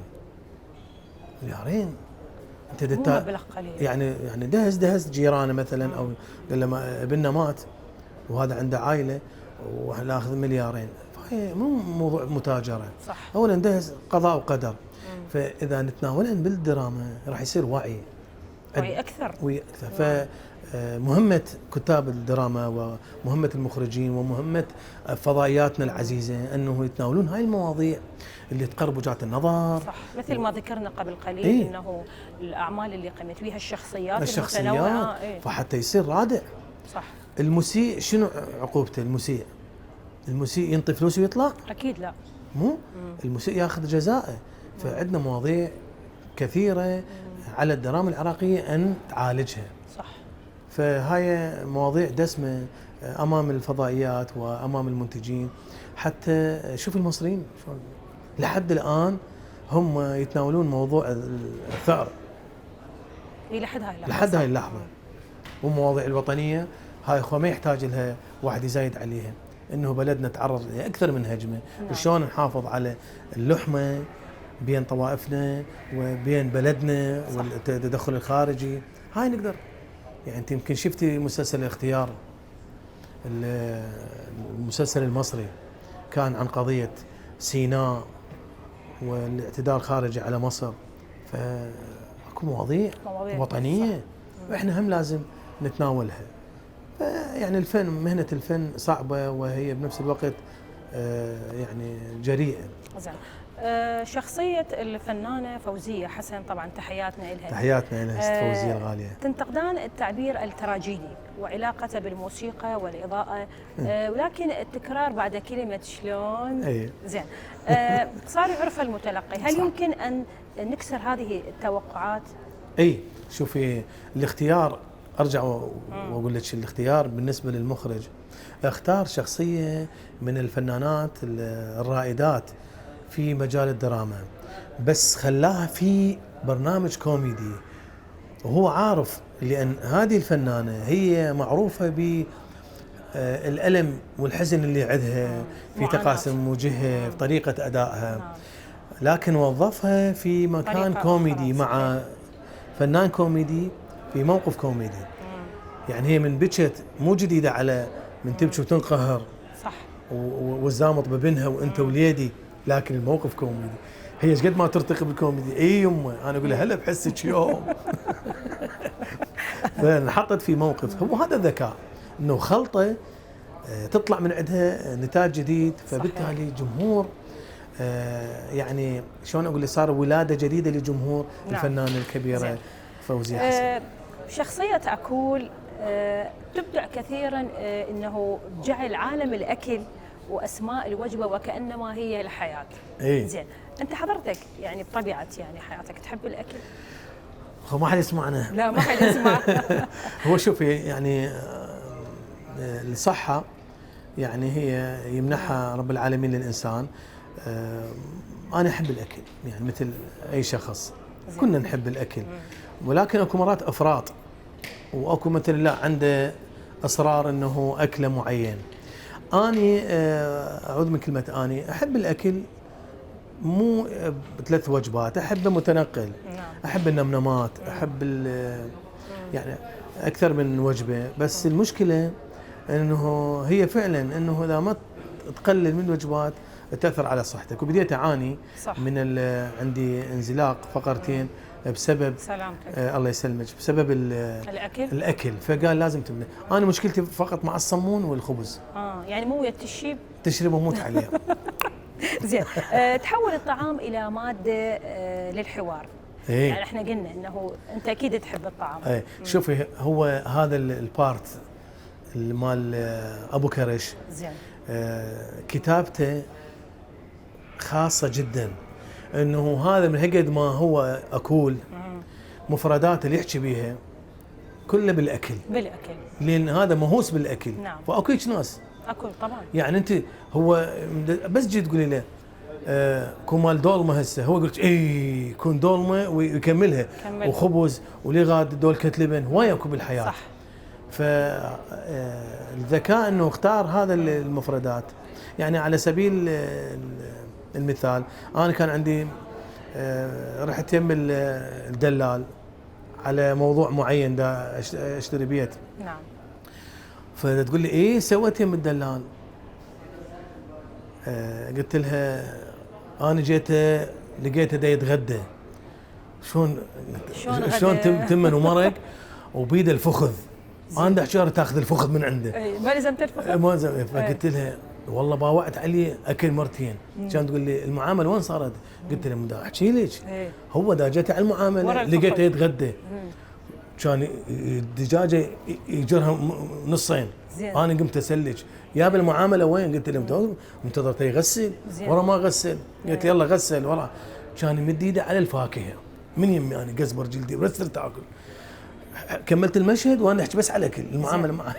انت مبلغ قليل، يعني دهس جيرانه مثلا، او قال له ابننا مات وهذا عنده عائله وناخذ مليارين، فهي مو موضوع متاجره. صح. اولا دهس قضاء وقدر. فاذا نتناولن بالدراما راح يصير وعي اكثر. فمهمه كتاب الدراما ومهمه المخرجين ومهمه فضائياتنا العزيزه انه يتناولون هاي المواضيع اللي تقرب وجهات النظر. صح، مثل ما ذكرنا قبل قليل. انه الاعمال اللي قمت بها الشخصيات المتنوعه. فحتى يصير رادع. صح. المسيء شنو عقوبته؟ المسيء ينطي فلوس ويطلع؟ اكيد لا. مو المسيء ياخذ جزاءه. فعندنا مواضيع كثيره على الدراما العراقيه ان تعالجها. صح. فهاي مواضيع دسمه امام الفضائيات وامام المنتجين. حتى شوف المصريين شلون لحد الان هم يتناولون موضوع الثأر لحد هاي اللحظه. والمواضيع الوطنيه هاي اخوه ما يحتاج لها واحد يزايد عليها، انه بلدنا تعرض لاكثر من هجمه، وشلون نحافظ على اللحمه بين طوائفنا وبين بلدنا والتدخل الخارجي. هاي نقدر يعني. انت يمكن شفتي مسلسل الاختيار، المسلسل المصري كان عن قضيه سيناء والاعتداء الخارجي على مصر. فاكو مواضيع وطنيه واحنا هم لازم نتناولها. يعني الفن، مهنه الفن صعبه وهي بنفس الوقت يعني جريئه. زين. شخصية الفنانة فوزية حسن، طبعا تحياتنا لها. تحياتنا لها ست فوزية الغالية. تنتقدان التعبير التراجيدي وعلاقته بالموسيقى والإضاءة، ولكن التكرار بعد كلمة شلون. أي. زين. صار يعرف المتلقي، هل يمكن أن نكسر هذه التوقعات؟ اي شوفي، الاختيار ارجع واقول لك، الاختيار بالنسبه للمخرج اختار شخصيه من الفنانات الرائدات في مجال الدراما، بس خلاها في برنامج كوميدي، وهو عارف لان هذه الفنانه هي معروفه بالالم والحزن اللي عندها في تقاسم وجهها، في طريقه ادائها، لكن وظفها في مكان كوميدي مع فنان كوميدي في موقف كوميدي. يعني هي من بكت مو جديده على من تبكي وتنقهر، صح، والزامط ببنها وانت وليدي، لكن الموقف كوميدي. هي ايش قد ما ترتقي بالكوميدي، اي يمه انا اقول لها هلا بحسك يوم. فانحطت في موقف، وهذا ذكاء انه خلطه تطلع من عندها نتاج جديد. فبالتالي جمهور يعني شلون اقول لك، صار ولاده جديده لجمهور الفنانه الكبيره فوزية حسن. شخصيه اكول تبدع كثيرا، انه جعل عالم الاكل واسماء الوجبه وكانما هي الحياه. إيه؟ زين، انت حضرتك يعني بطبيعه يعني حياتك تحب الاكل؟ هو ما حد يسمعنا. لا ما حد يسمع. هو شوفي يعني الصحه يعني هي يمنحها رب العالمين للانسان. انا احب الاكل يعني مثل اي شخص، كنا نحب الاكل، ولكن اكو مرات افراط، واكو مثل لا عنده اصرار انه اكله معين. اني اعوذ من كلمه اني احب الاكل مو بثلاث وجبات، احبه متنقل. احب النمنمات، احب يعني اكثر من وجبه. بس المشكله انه هي فعلا انه اذا ما تقلل من الوجبات تاثر على صحتك. وبديت اعاني من عندي انزلاق فقرتين بسبب سلامتك. الله يسلمك، بسبب الاكل. فقال لازم تمنع. انا مشكلتي فقط مع الصمون والخبز. يعني مو ويا تشرب وموت عليه. زين. تحول الطعام الى ماده للحوار. إيه؟ يعني احنا قلنا انه انت اكيد تحب الطعام. ايه شوفي، هو هذا البارت مال ابو كرش. زين. كتابته خاصه جدا، انه هذا من هقد ما هو اكول مفردات اللي يحكي بيها كله بالاكل. لان هذا مهووس بالاكل. نعم. فاكو ناس اكل طبعا. يعني انت هو بس جيت تقولي له كون مال دولمه هسه، هو يقول لك اي كون دولمه ويكملها وخبز ولغاد دولكه لبن، وياكو بالحياه. صح. فالذكاء انه اختار هذا المفردات. يعني على سبيل المثال، انا كان عندي رحت يم الدلال على موضوع معين، دا اشتري بيت. نعم. فتقول لي ايه سويت يم الدلال؟ قلت لها انا لقيته دا يتغدى. شلون تمن ومرق وبيده الفخذ. انا احشار تاخذ الفخذ من عنده. اي ما لزمت الفخذ. ما لزم. فقلت لها والله باوعت علي اكل مرتين. كان تقول لي المعامله وين صارت؟ قلت لها احكي لك. هو دا جت على المعامله لقيته يتغدى. كان الدجاجه يجرها نصين. زين. انا قمت اسلج يا بالمعامله وين؟ قلت له منتظر يغسل ورا ما غسل. قلت يلا غسل ورا. كان يمد ايده على الفاكهه من يمي، انا قزبر جلدي بس صرت اكل. كملت المشهد وانا احكي بس على الاكل، المعامله معه.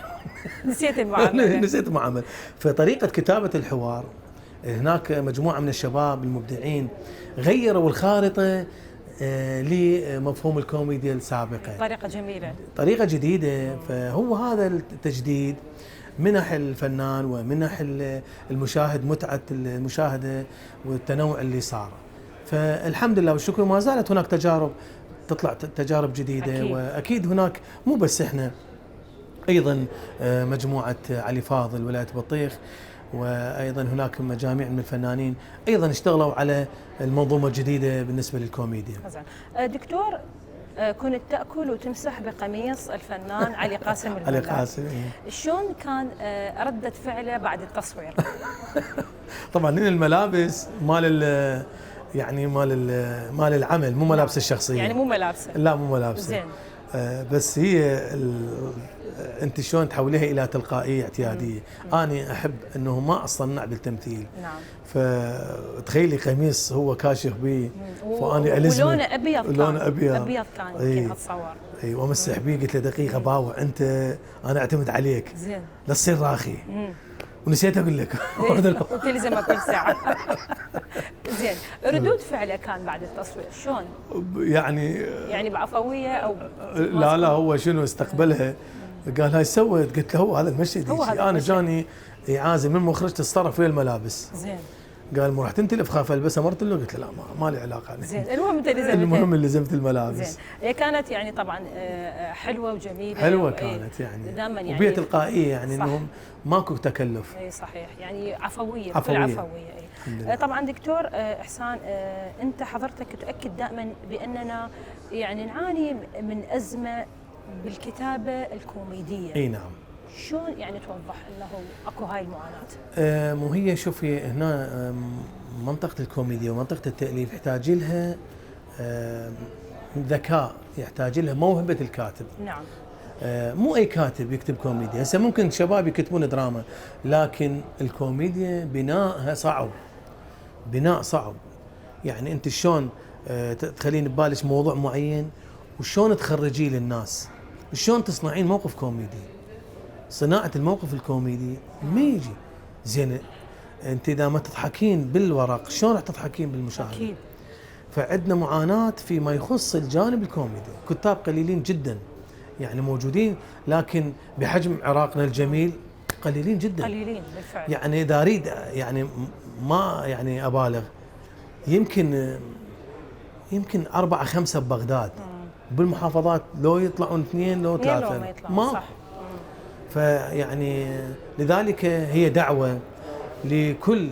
نسيت المعامله. نسيت المعامله. فطريقه كتابه الحوار، هناك مجموعه من الشباب المبدعين غيروا الخارطه لمفهوم الكوميديا السابقه. طريقه جميله، طريقه جديده. فهو هذا التجديد منح الفنان ومنح المشاهد متعه المشاهده والتنوع اللي صار. فالحمد لله والشكر، ما زالت هناك تجارب تطلع، تجارب جديده. أكيد. واكيد هناك مو بس احنا، ايضا مجموعه علي فاضل ولايه بطيخ، وايضا هناك مجاميع من الفنانين ايضا اشتغلوا على المنظومه الجديده بالنسبه للكوميديا. دكتور، كنت تاكل وتمسح بقميص الفنان علي قاسم الملاك. علي قاسم. شلون كان رده فعله بعد التصوير؟ طبعا الملابس مال يعني مال العمل، مو ملابس الشخصيه. يعني مو ملابسه؟ لا مو ملابسه. زين. بس هي انت شلون تحوليها الى تلقائيه اعتياديه. انا احب انه ما اصطنع بالتمثيل. نعم. فتخيلي قميص هو كاشف به، فاني الزمه ولونه ابيض. لونه ابيض كان يمكن اتصور. اي وامسح به. قلت له دقيقه باوع، انت انا اعتمد عليك. زين. لا تصير راخي. ونسيت اقول لك. تلزمه كل ساعه. زين، ردود فعله كان بعد التصوير شلون؟ يعني بعفويه او لا هو شنو استقبلها؟ قال هاي سوت. قلت له هو هذا المشهد. انا جاني اعازه من مخرج تتصرف ويا الملابس. زين. قال مو راح تنتلف، خاف البسها. مرت له قلت له لا ما لي علاقه. زين. المهم اللي لزمت الملابس. زين. هي كانت يعني طبعا حلوه وجميله. حلوه كانت يعني وبيئه تلقائيه، يعني انهم ماكو تكلف. اي صحيح، يعني عفويه. عفويه. طبعا دكتور احسان، انت حضرتك تؤكد دائما باننا يعني نعاني من ازمه بالكتابه الكوميديه. اي نعم. شلون يعني توضح انه اكو هاي المعاناه؟ مو هي شوفي هنا منطقه الكوميديا ومنطقه التاليف يحتاج لها ذكاء، يحتاج لها موهبه الكاتب. نعم. مو اي كاتب يكتب كوميديا. هسه ممكن شباب يكتبون دراما، لكن الكوميديا بنائها صعب، بناء صعب. يعني انت شلون تخلين ببالك موضوع معين وشلون تخرجيه للناس، شلون تصنعين موقف كوميدي. صناعه الموقف الكوميدي ما يجي زين. انت اذا ما تضحكين بالورق شلون راح تضحكين بالمشاهده؟ اكيد. فعندنا معاناه فيما يخص الجانب الكوميدي. كتاب قليلين جدا يعني موجودين، لكن بحجم عراقنا الجميل قليلين جدا. قليلين بالفعل. يعني اذا اريد يعني ما يعني ابالغ، يمكن 4 5 ببغداد. بالمحافظات لو يطلعون 2 لو 3 ما صح. فيعني لذلك هي دعوه لكل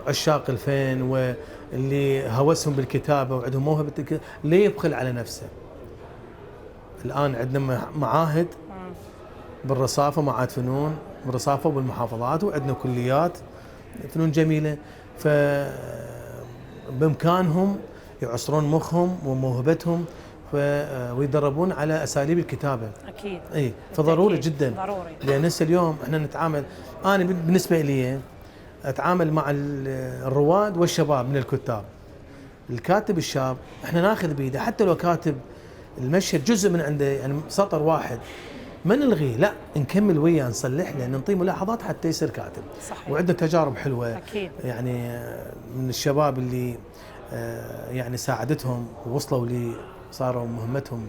عشاق الفن واللي هوسهم بالكتابه وعندهم موهبه الكتابه لا يبخل على نفسه. الان عندنا معاهد بالرصافه، معاهد فنون بالرصافه وبالمحافظات، وعندنا كليات فنون جميله. ف بامكانهم يعصرون مخهم وموهبتهم ويدربون على اساليب الكتابه. اكيد. اي فضروري جدا. ضروري. لان هسه اليوم احنا نتعامل، انا بالنسبه لي اتعامل مع الرواد والشباب من الكتاب. الكاتب الشاب احنا ناخذ بيده، حتى لو كاتب المشهد جزء من عنده يعني سطر واحد ما نلغيه، لا نكمل وياه، نصلح له، نعطيه ملاحظات حتى يصير كاتب. صحيح. وعنده تجارب حلوه. اكيد. يعني من الشباب اللي يعني ساعدتهم ووصلوا لي، صاروا مهمتهم،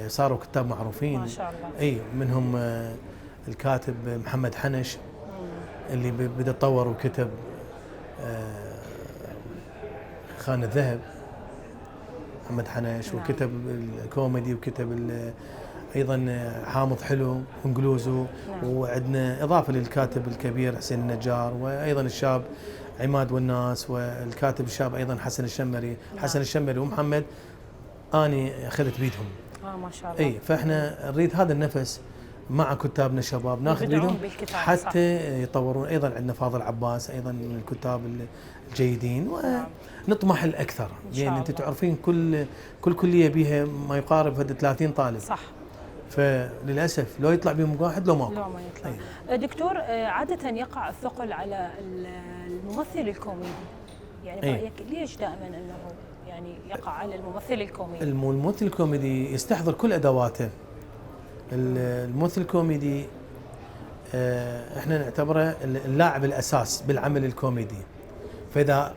صاروا كتاب معروفين. ما شاء الله. اي منهم الكاتب محمد حنش اللي بدا تطور وكتب خان الذهب. محمد حنش. نعم. وكتب الكوميدي وكتب ايضا حامض حلو وانجلوزو. نعم. وعندنا اضافه للكاتب الكبير حسين النجار، وايضا الشاب عماد والناس، والكاتب الشاب ايضا حسن الشمري. نعم. حسن الشمري ومحمد اني اخذت بيدهم. ما شاء الله. اي فاحنا نريد هذا النفس مع كتابنا الشباب ناخذ يبدعون بيدهم بالكتابة، حتى يطورون. ايضا عندنا فاضل عباس ايضا من الكتاب الجيدين، ونطمح الاكثر. يعني انت تعرفين كل كليه بيها ما يقارب 30 طالب. صح. فللاسف لو يطلع بهم واحد لو ما يطلع. دكتور، عاده يقع الثقل على الممثل الكوميدي، يعني برايك ليش دائما انه يعني يقع على الممثل الكوميدي؟ الممثل الكوميدي يستحضر كل ادواته. الممثل الكوميدي احنا نعتبره اللاعب الاساس بالعمل الكوميدي. فاذا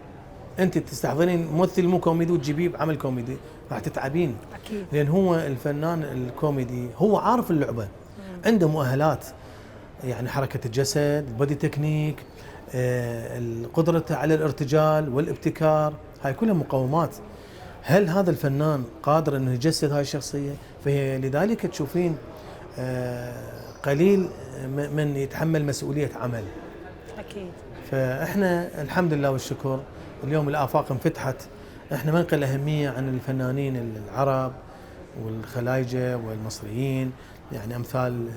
انت تستحضرين ممثل مو كوميدي وتجيبيه بعمل كوميدي راح تتعبين. اكيد. لان هو الفنان الكوميدي هو عارف اللعبه، عنده مؤهلات، يعني حركه الجسد، البودي تكنيك، القدره على الارتجال والابتكار، هاي كلها مقومات. هل هذا الفنان قادر انه يجسد هاي الشخصيه؟ فهي لذلك تشوفين قليل من يتحمل مسؤوليه عمل. اكيد. فاحنا الحمد لله والشكر اليوم الافاق انفتحت. احنا ما نقل اهميه عن الفنانين العرب والخلايجه والمصريين، يعني امثال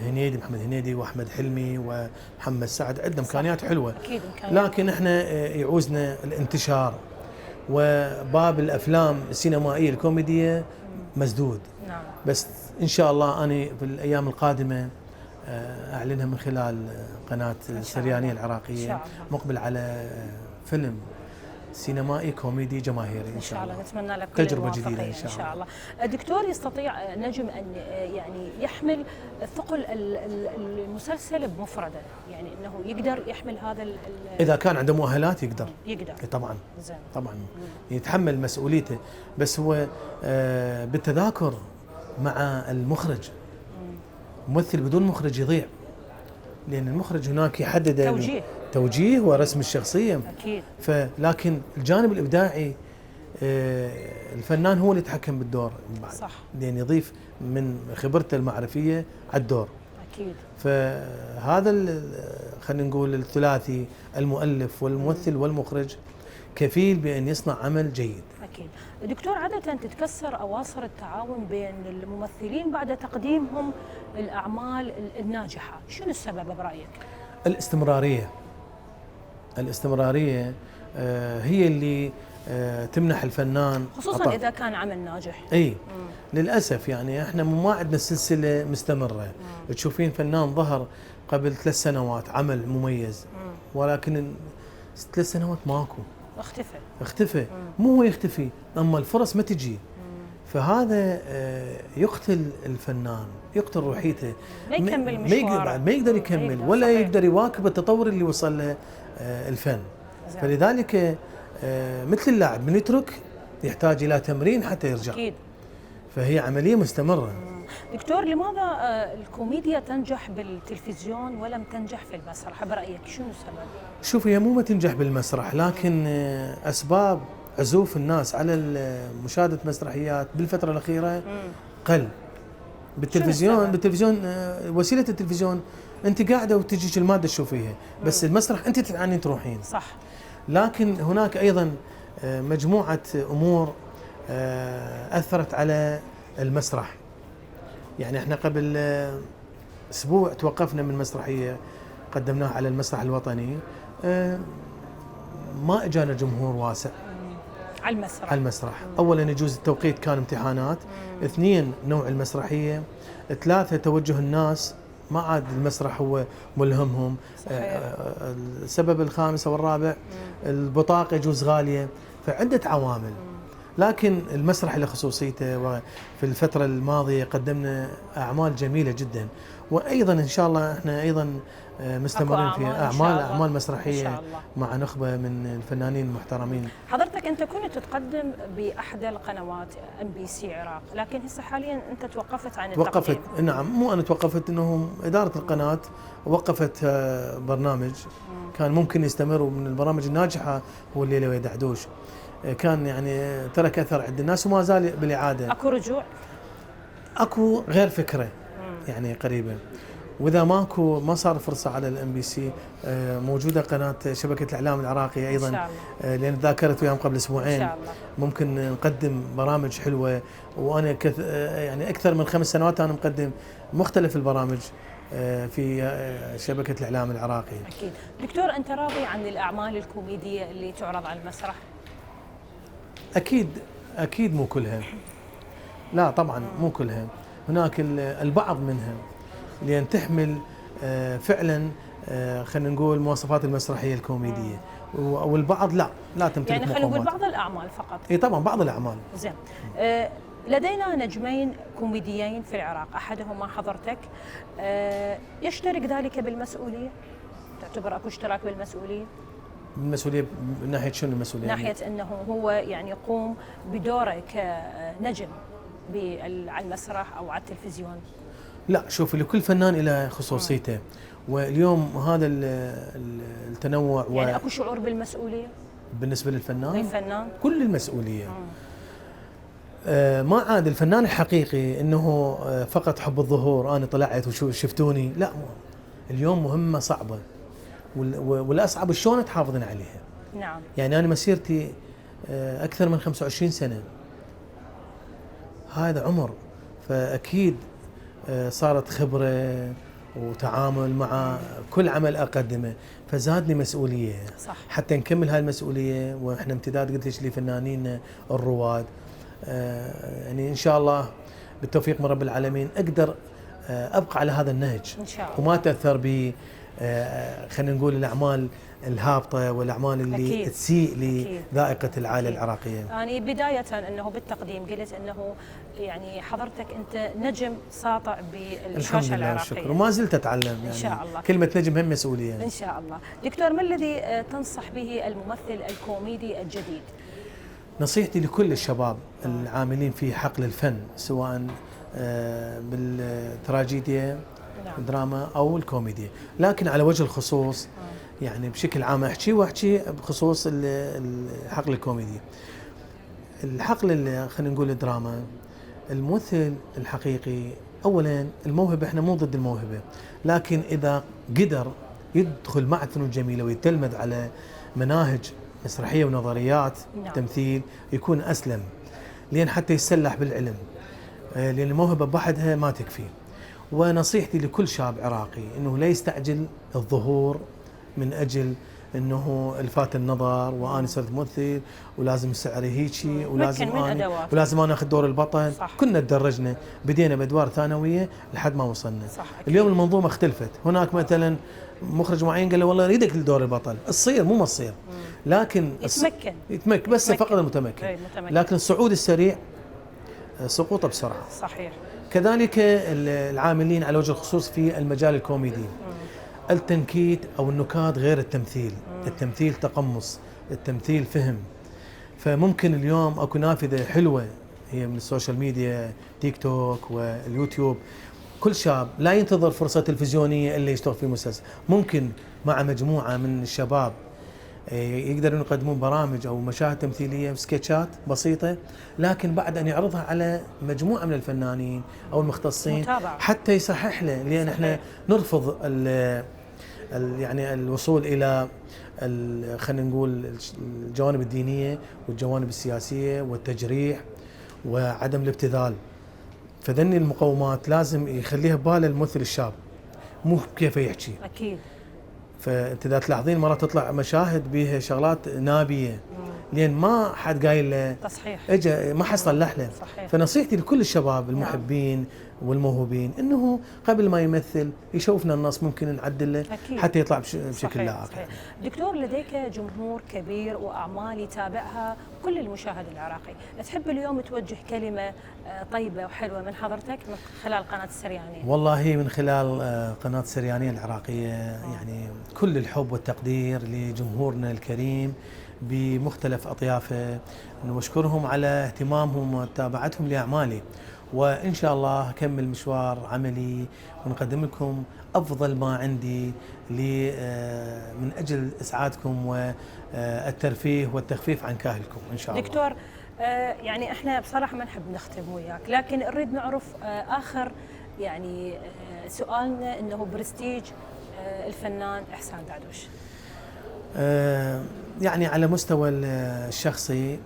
هنيدي، محمد هنيدي واحمد حلمي ومحمد سعد، عندنا امكانيات حلوه. اكيد امكانيات. لكن احنا يعوزنا الانتشار، وباب الافلام السينمائيه الكوميديه مسدود. نعم. بس ان شاء الله انا في الايام القادمه اعلنها من خلال قناه السريانيه العراقيه، مقبل على فيلم سينمائي كوميدي جماهيري ان شاء الله. نتمنى لك كل تجربه جديده ان شاء الله. دكتور، يستطيع نجم ان يعني يحمل ثقل المسلسل بمفرده، يعني انه يقدر يحمل هذا اذا كان عنده مؤهلات يقدر طبعا. زين. طبعا يتحمل مسؤوليته. بس هو بالتذاكر مع المخرج. ممثل بدون مخرج يضيع، لان المخرج هناك يحدد توجيه ورسم الشخصيه. اكيد. لكن الجانب الابداعي الفنان هو اللي يتحكم بالدور بعد. صح. لان يضيف من خبرته المعرفيه على الدور. اكيد. فهذا خلينا نقول الثلاثي، المؤلف والممثل والمخرج، كفيل بان يصنع عمل جيد. اكيد. دكتور، عاده تتكسر اواصر التعاون بين الممثلين بعد تقديمهم الاعمال الناجحه، شنو السبب برايك؟ الاستمراريه هي اللي تمنح الفنان، خصوصا اذا كان عمل ناجح. للاسف يعني احنا ما عندنا سلسله مستمره. تشوفين فنان ظهر قبل 3 سنوات عمل مميز، ولكن 3 سنوات ماكو، اختفى. مو هو يختفي، اما الفرص ما تجي. فهذا يقتل الفنان، يقتل روحيته، ما يكمل مشواره، ما يقدر يكمل ولا صحيح. يقدر يواكب التطور اللي وصل له الفن. فلذلك مثل اللاعب من يترك يحتاج الى تمرين حتى يرجع. اكيد. فهي عمليه مستمره. دكتور، لماذا الكوميديا تنجح بالتلفزيون ولم تنجح في المسرح برايك؟ شنو السبب؟ شوف، هي مو ما تنجح بالمسرح، لكن اسباب عزوف الناس على مشاهده مسرحيات بالفتره الاخيره قل. بالتلفزيون وسيله التلفزيون انت قاعده وتجيك الماده تشوفيها، بس المسرح انت تتعنين تروحين. صح. لكن هناك ايضا مجموعه امور اثرت على المسرح. يعني احنا قبل اسبوع توقفنا من مسرحيه قدمناها على المسرح الوطني، ما اجانا جمهور واسع على المسرح. اولا يجوز التوقيت كان امتحانات، 2 نوع المسرحيه، 3 توجه الناس، ما عاد المسرح هو ملهمهم. السبب الخامس والرابع البطاقه يجوز غاليه، فعده عوامل. لكن المسرح له خصوصيته، وفي الفتره الماضيه قدمنا اعمال جميله جدا، وايضا ان شاء الله احنا ايضا مستمرين في اعمال مسرحيه مع نخبه من الفنانين المحترمين. حضرتك انت كنت تقدم باحدى القنوات MBC عراق، لكن هسه حاليا انت توقفت عن التقديم. نعم، مو انا توقفت، انه اداره القناه وقفت برنامج كان ممكن يستمر، ومن البرامج الناجحه هو الليله ويا دعدوش، كان يعني ترك اثر عند الناس وما زال بالاعاده. اكو رجوع؟ اكو غير فكره يعني قريبه. واذا ما صار فرصه على الام بي سي، موجوده قناه شبكه الاعلام العراقيه ايضا إن شاء الله. لان ذاكرت وياهم قبل اسبوعين. إن شاء الله. ممكن نقدم برامج حلوه، وانا يعني اكثر من 5 سنوات انا مقدم مختلف البرامج في شبكه الاعلام العراقي. اكيد. دكتور، انت راضي عن الاعمال الكوميديه اللي تعرض على المسرح؟ اكيد مو كلها، لا طبعا مو كلها، هناك البعض منها لان تحمل فعلا خلينا نقول مواصفات المسرحيه الكوميديه، والبعض لا تمتلك يعني خلينا نقول مقومات. بعض الاعمال فقط. اي طبعا بعض الاعمال. زين. لدينا نجمين كوميديين في العراق، احدهما حضرتك. يشترك ذلك بالمسؤوليه؟ تعتبر اكو اشتراك بالمسؤوليه؟ المسؤوليه من ناحيه شنو المسؤوليه؟ ناحيه انه هو يعني يقوم بدوره كنجم على المسرح او على التلفزيون. لا شوف، لكل فنان له خصوصيته، واليوم هذا التنوع يعني اكو شعور بالمسؤوليه بالنسبه للفنان؟ كل المسؤوليه. ما عاد الفنان الحقيقي انه فقط حب الظهور، انا طلعت وشفتوني، لا. اليوم مهمه صعبه، والاصعب شلون تحافظين عليها. نعم. يعني انا مسيرتي اكثر من 25 سنه، هذا عمر، فاكيد صارت خبره وتعامل مع كل عمل اقدمه، فزادني مسؤوليه. صح. حتى نكمل هاي المسؤوليه واحنا امتداد قلت لك لفنانين الرواد. يعني ان شاء الله بالتوفيق من رب العالمين اقدر ابقى على هذا النهج ان شاء الله، وما تاثر ب خلينا نقول الاعمال الهابطه والاعمال اللي أكيد. تسيء لذائقه العائله العراقيه. يعني بدايه انه بالتقديم قلت انه يعني حضرتك انت نجم ساطع بالشاشه العراقيه. الشكر، وما زلت اتعلم. يعني ان شاء الله. كلمه نجم هم مسؤوليه. ان شاء الله. دكتور، ما الذي تنصح به الممثل الكوميدي الجديد؟ نصيحتي لكل الشباب العاملين في حقل الفن، سواء بالتراجيديا، نعم، الدراما او الكوميديا، لكن على وجه الخصوص يعني بشكل عام واحكي بخصوص الحقل الكوميدي. الحقل اللي خلينا نقول الدراما، الممثل الحقيقي اولا الموهبه، احنا مو ضد الموهبه، لكن اذا قدر يدخل معهد الفنون الجميله ويتلمذ على مناهج مسرحيه ونظريات نعم. تمثيل يكون اسلم، لان حتى يتسلح بالعلم، لان الموهبه بوحدها ما تكفي. ونصيحتي لكل شاب عراقي انه لا يستعجل الظهور من اجل انه الفات النظر وانا صرت ممثل ولازم سعري هيجي ولازم انا اخذ دور البطل. صح. كنا تدرجنا، بدينا بادوار ثانويه لحد ما وصلنا. صح. اليوم المنظومه اختلفت، هناك مثلا مخرج معين قال له والله اريدك لدور البطل، تصير مو ما تصير، لكن يتمكن بس فقط المتمكن. لكن الصعود السريع سقوطه بسرعه. صحيح. كذلك العاملين على وجه الخصوص في المجال الكوميدي، التنكيت او النكات غير التمثيل. التمثيل تقمص، التمثيل فهم. فممكن اليوم اكو نافذه حلوه هي من السوشيال ميديا، تيك توك واليوتيوب، كل شاب لا ينتظر فرصه تلفزيونيه الا يشتغل في مسلسل، ممكن مع مجموعه من الشباب يقدرون يقدمون برامج او مشاهد تمثيليه سكتشات بسيطه، لكن بعد ان يعرضها على مجموعه من الفنانين او المختصين متابعة. حتى يصحح له، لان احنا نرفض يعني الوصول الى خلينا نقول الجوانب الدينيه والجوانب السياسيه والتجريح وعدم الابتذال. فذني المقومات لازم يخليها بباله الممثل الشاب، مو كيف يحكي. اكيد. فانت اذا تلاحظين مرات تطلع مشاهد بها شغلات نابيه، لان ما حد قايل له تصحيح، اجى ما حد صلح له. صحيح. فنصيحتي لكل الشباب المحبين والموهوبين انه قبل ما يمثل يشوفنا النص، ممكن نعدل له حتى يطلع بشكل لائق. دكتور، لديك جمهور كبير واعمال يتابعها كل المشاهد العراقي، تحب اليوم توجه كلمه طيبه وحلوه من حضرتك من خلال قناه السريانيه؟ والله من خلال قناه السريانيه العراقيه يعني كل الحب والتقدير لجمهورنا الكريم بمختلف اطيافه، ونشكرهم على اهتمامهم ومتابعتهم لاعمالي، وإن شاء الله أكمل مشوار عملي ونقدم لكم أفضل ما عندي من أجل إسعادكم والترفيه والتخفيف عن كاهلكم إن شاء الله. دكتور، يعني إحنا بصراحة ما نحب نختم وياك، لكن نريد نعرف آخر يعني سؤالنا أنه برستيج الفنان إحسان دعدوش. يعني على مستوى الشخصي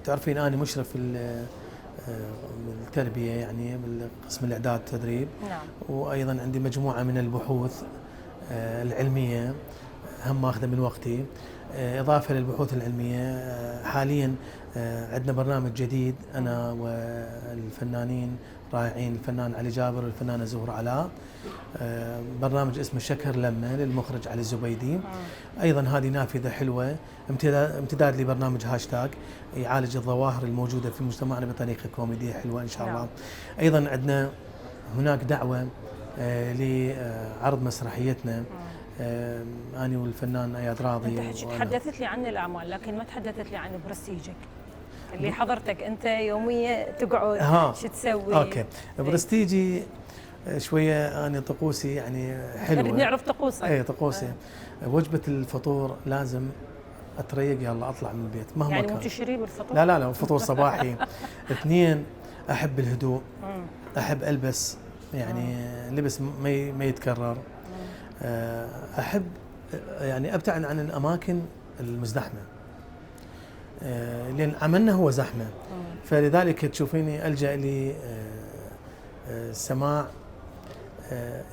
تعرفين أنا مشرف التربية يعني بالقسم الإعداد والتدريب. نعم. وأيضا عندي مجموعة من البحوث العلمية هم ماخذة من وقتي. إضافة للبحوث العلمية حاليا عندنا برنامج جديد أنا والفنانين رائعين، الفنان علي جابر والفنانة زهرة علاء. برنامج اسمه شكر لما للمخرج علي الزبيدي. أيضا هذه نافذة حلوة، امتداد لبرنامج هاشتاج يعالج الظواهر الموجودة في مجتمعنا بطريقة كوميدية حلوة إن شاء الله. أيضا عندنا هناك دعوة لعرض مسرحيتنا أنا والفنان أياد راضي. أنت تحدثت لي عن الأعمال لكن ما تحدثت لي عن برستيجك اللي حضرتك أنت يوميا تقعد شو تسوي؟ أوكي. برستيجي شوية أنا طقوسي يعني حلوة. نريد نعرف طقوسك. إيه طقوسي. وجبة الفطور لازم أتريق يلا أطلع من البيت مهما يعني كان. مو تشري بالفطور؟ لا فطور صباحي. 2 أحب الهدوء. أحب ألبس يعني لبس ما يتكرر. أحب يعني أبتعد عن الأماكن المزدحمة لأن عملنا هو زحمة. فلذلك تشوفيني ألجأ لي سماع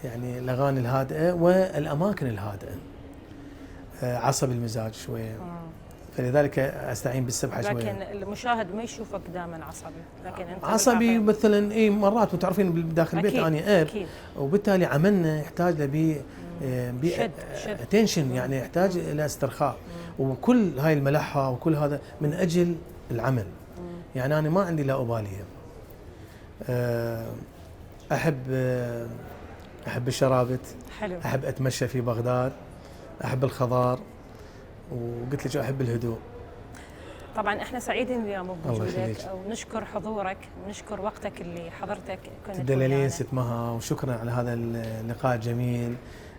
يعني الأغاني الهادئة والأماكن الهادئة. عصبي المزاج شوية فلذلك أستعين بالسبحة شوية. لكن المشاهد ما يشوفك دائما عصبي، لكن أنت عصبي مثلا اي مرات وتعرفين داخل البيت أنا أب وبالتالي عملنا يحتاج لبي اتنشن يعني يحتاج الى استرخاء. وكل هاي الملحة وكل هذا من اجل العمل. يعني انا ما عندي لا اباليه. احب الشرابت. حلو. احب اتمشى في بغداد. احب الخضار وقلت لك احب الهدوء. طبعا احنا سعيدين اليوم بوجودك ونشكر حضورك ونشكر وقتك اللي حضرتك كنت تدللين ست مها، وشكرا على هذا اللقاء الجميل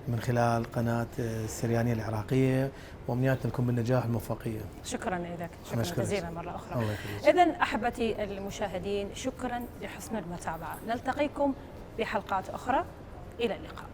من خلال قناة السريانية العراقية، وأمنياتنا لكم بالنجاح والموفقية. شكرا لك، شكرا جزيلا مرة أخرى. إذن أحبتي المشاهدين شكرا لحسن المتابعة، نلتقيكم بحلقات أخرى، إلى اللقاء.